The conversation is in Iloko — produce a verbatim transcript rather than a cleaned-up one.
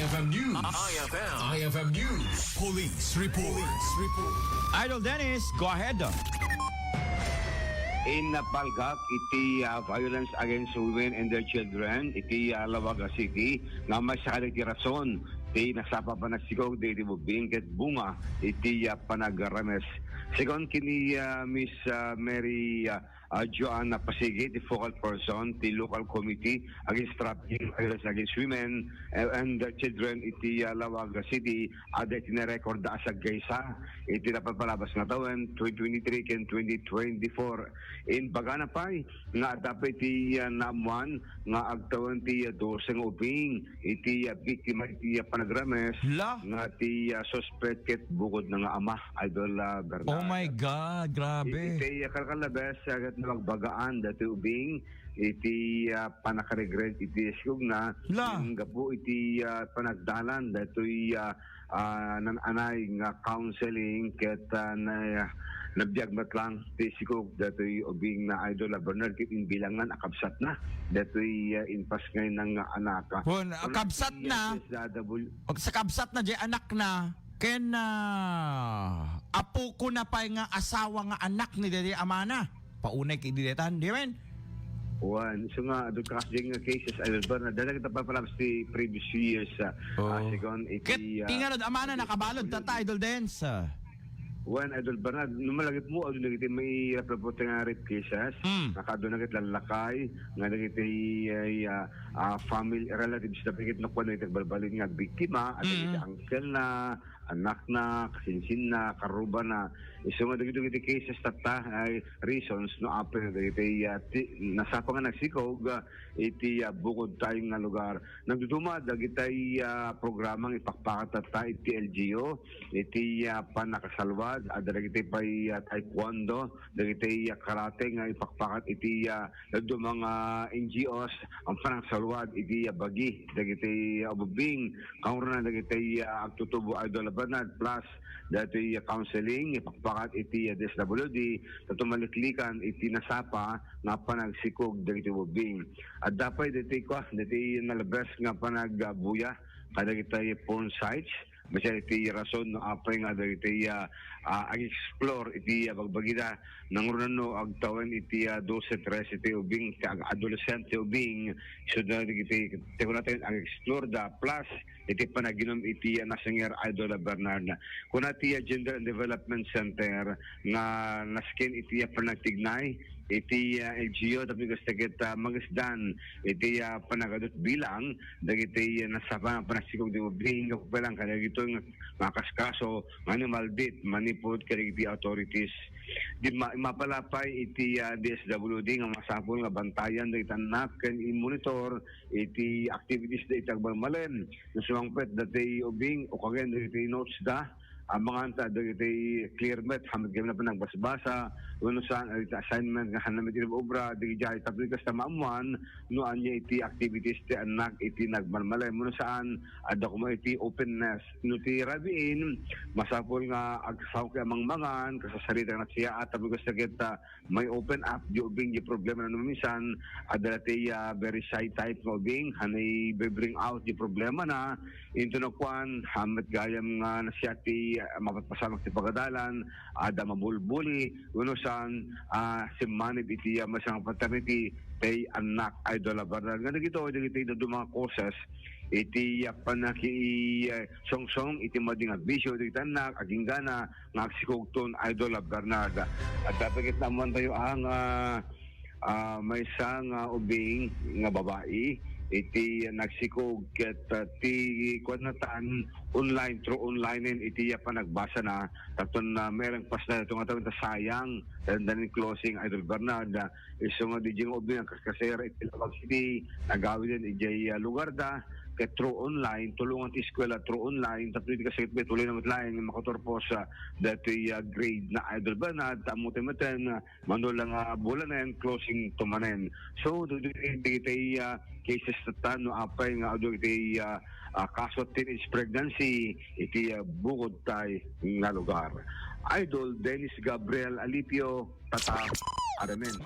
F M News. I F M. I F M News. Police report. Police report. Idol Dennis, go ahead. Inpalgak iti, ah, violence against women and their children iti, ah, Laoaga City nga maysa kadagiti rason ti nasapa a panagsikog dagiti ubbing ket bunga iti, ah, panagarames. Segun ken ni, ah, Miss, ah, Mary, ah, ah, Joanna Pasigi, ti focal person ti Local Committee Against Trafficking, Violence Against Women, eh, and the Children iti, ah, Laoaga City, adda iti narekordda a saggaysa iti napalpalabas nga tawen, twenty twenty-three ken twenty twenty-four. Imbagana pay nga adda pay iti, ah, naammuan nga agtawen ti, ah, dose nga ubing iti, ah, biktima iti, ah, panagarames La? nga ti, ah, suspek ket bukod na nga ama, Idol, ah, Bernard. Oh my God, grabe. Iti, ah, kalkalabes, ah, ket nabagbagaan dati ubing iti, ah, panakaregret iti sikogna, La? ngem gapu iti, ah, panagdalan datoy, ah, ah, nan-anay nga counseling ket, ah, na, nabiag met lang ti sikog datoy ubing na, Idol, ah, Bernard, ket imbilangan a kabsatna datoy, ah, impasngayna nga anak. Wen, a kabsatna. Yes, S W. Sa kabsatna, jay anakna, ken, ah, apokona pay nga asawa nga anak ni daydi amana. Paunay ket idi daytan, di wen? Wen, isu nga, adu kas jay nga cases, Idol Bernard, dagiti napalpalabas ti previous years, ah, Oh. ah, segun iti, Ket ah, ti ngarud amana nakabalud, tata, Idol Dennis, ah. Wen, Idol Bernard, no malagipmo, adu dagiti may report nga rape cases, Mm. nakaadu na ket lallakay, nga dagiti, ah, ah, family, relatives na pigit no kuan dagiti agbalbalin nga biktima, at Mm. dagiti uncle na, anak na, kasinsin na, karuba na. Isu nga dagiti, dagiti cases tatta, ay reasons no apay nga dagiti, ah, ti, nasapa nga nagsikog, ah, iti, ah, bukod tayo nga lugar. Nagduduma dagiti, ah, programa nga ipakpakat tatta iti L G U, iti, ah, panakasalwad, ah, dagiti pay, ah, taekwondo, dagiti, ah, karate nga ipakpakat iti, ah, duma nga N G Os, ang panakasalwad iti, ah, bagi, dagiti, ah, ubing, kangruna dagiti, ah, agtutubo, Idol Bernard, plus dagiti, ah, counseling, ipakpakat iti, ah, D S W D, tatta maliklikan iti nasapa nga panagsikog dagiti ubing. Adda pay dagiti kua, dagiti nalabes nga panagbuya kadagiti porn sites. Masya iti rason no apay nga dagiti, ah, ah, ag-explore iti, ah, bagbagida. Nangruna no agtawen iti, ah, dose, trese ti ubing, ti ag-, adolescent ti ubing. So, dagiti, ti kunatayo ag-explore da. Plus, iti panaginum iti, ah, nasanger, Idol Bernard. Kuna ti, ah, Gender and Development Center nga nasken iti, ah, panagtignay iti, ah, L G U, tapno kasta ket, ah, magisdan iti, ah, panagadut bilang dagiti, ah, nasapa nga panagsikog ti ubing, bilang kadagitoy nga, nga kaskaso, nga animal death, manipud kadagiti authorities. Di ma-, mapalapay iti, ah, D S W D nga masapul nga bantayan dagiti annak ken i-monitor iti activities da iti agmalmalem. No sumangpet dati ubing, ukagen dagiti notes da, amangan ta dagiti clear met, hamet kami na panagbasbasa, wenno saan, dagiti assignment nga hanna met iti obra, dagiti jay, tapno kasta maammuan, no ania iti activities ti annak iti nagmalmalem, wenno saan, adda koma iti openness. No ti rabiin, masapul nga agsao kay amangmangan, kasasarita nga natsiaat, tapno kasta ket, ah, may open up, di ubing di problema na no minsan, adda ti, ah, very shy type nga ubing, hanay bring out di problema na, into no kuan, hamet gayam nga nasia ti, ah, mapatpasamak ti pagadalan, adda mabulbuli, wenno saan, ah, simmanib iti, ah, maysa nga paternity, tay annak, Idol Bernard. Nga dagito, dagiti dadu mga causes, iti, ah, panaki-, ah, songsong, iti madi nga bisyo, dagiti annak, agingga na, nga agsikogton, Idol Bernard. Adda pay ket naammuantayo, ah, nga, ah, maysa nga ubing nga babai, iti nagsikog ket, ah, ti kuan natan online, through online iti, ah, panagbasa na, tapno, ah, mairengpas na ito nga tawen ta sayang, and then in closing, Idol Bernard, ah, isu nga di nga ubing nga kaskasera iti Laoag City, nagawiden idiay, ah, lugar da, ket through online, tulongan ti eskwela through online, tapno iti kasakit met, tuloy na met laeng makaturpos, ah, datoy, ah, grade na, Idol Bernard, ta ammo ti meten, ah, mano la nga bulanen, closing to manen. So, dagiti, dagiti, ah, cases tatta no apay nga adu iti, ah, ah, kaso teenage pregnancy iti, ah, bukod tay nga lugar. Idol Dennis Gabriel Alipio, Tatak R M N.